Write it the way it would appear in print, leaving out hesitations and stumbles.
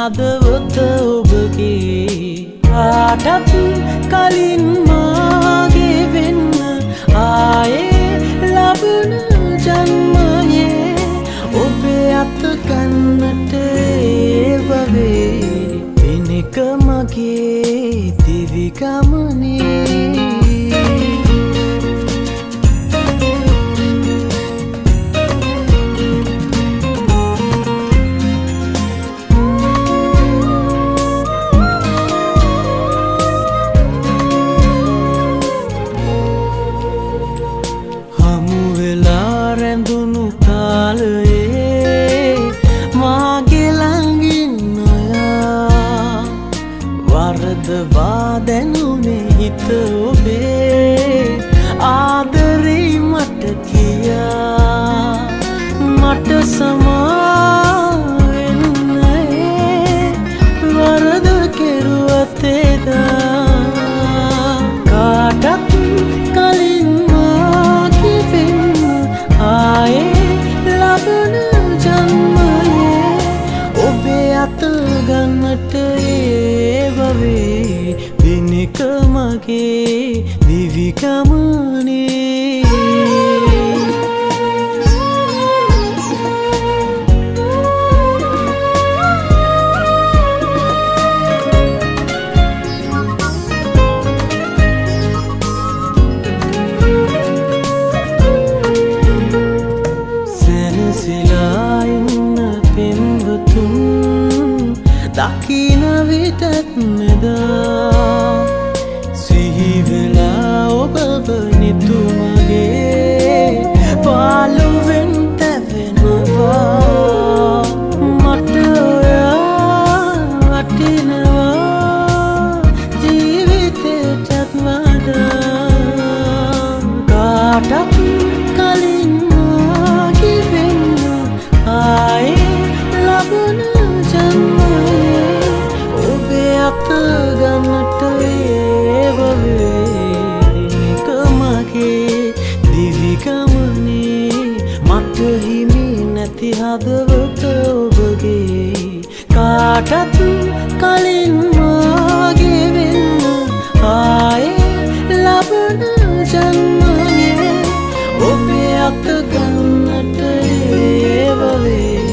හදවත ඔබගේ කාටත් කලින් මාගේ වෙන්න ආයේ ලබන ජන්මයේ ඔබේ අත ගන්නට ඒ භවයේ වෙන එක මගේ දිවි ගමනේ. හමු වෙලා රැඳුණු කාලයේ මාගේ ළඟින් ඔයා වරදවා දැනුනේ හිත ඔබේ ආදරේ මට කියා මට සමා වෙන්න ඒ වරද කෙරුවත් එදා කාටත් කලින් මාගේ වෙන්න ආයේ ලබන ජන්මයේ ඔබේ අත ගන්නට ඒ භවයේ වෙන එක මගේ දිවි ගමනේ. සැනසිලා ඉන්න පෙම්වතුන් දකින විටත් මෙදා සිහි වෙලා ඔබව නිතුමගේ පාළුවෙන් තැවෙනවා මට ඔයා වටිනවා ජීවිතේටත් වඩා කාටත් කලින් මාගේ වෙන්න ආයේ ලබන ජන්මයේ ඔබේ අත ගන්නට ඒ භවයේ දිනක මගේ දිවි ගමනේ මට හිමි නැති හදවත ඔබගේ කාටත් කලින් මාගේ වෙන්න ආයේ ලබන ජන්මයේ ඔබේ අත ගන්නට ඒ භවයේ.